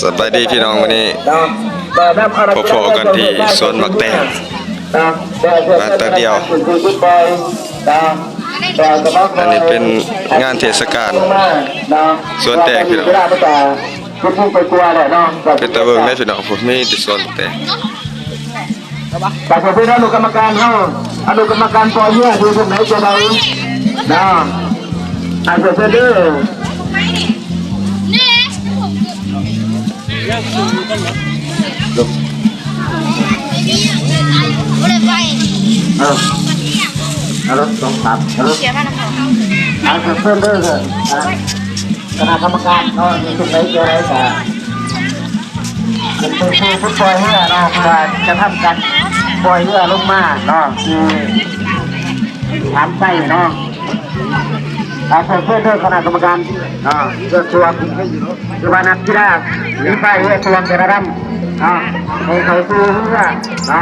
ສະບາຍດີພີ່ນ້ອງ ມື້ນີ້ພົບພໍ້ກັນທີ່ສວນໝາກແຕງ ມາແປັບດຽວ. ອັນນີ້ເປັນງານເທດສະການສວນແຕງພີ່ນ້ອງ ເປັນຕາເບິ່ງເດ້ພີ່ນ້ອງ ມີແຕ່ສວນໝາກແຕງ. ປະຊາຊົນ ອະນຸກຳມະການເຮົາ ອະນຸກຳມະການປ່ອຍເຮືອທີ່ເປັນໃດຈະໄດ້ນະ ໃຫ້ເພິ່ນເດີ. ເອີ ເອີ ສອງສາມ ເອີ ໃຫ້ເພິ່ນເດີ ຄະນະກຳມະການເນາະ ທີ່ເປັນໃດຈະໄດ້ກະ ເປັນຜູ້ ຜູ້ປ່ອຍເຮືອເນາະ ເພື່ອຈະທຳການປ່ອຍເຮືອລົງມາເນາະ ທີ່ຖານໄຊເນາະ. ອາ ເຊີນເດີຄະນະກຳມະການເນາະ ເພື່ອຊວນ ຫຼືວ່ານັກກິລາທີ່ພາຍເຮືອຊວນແຕ່ລະລຳເນາະ ໃຫ້ເຂົ້າສູ່ເຮືອເນາະ.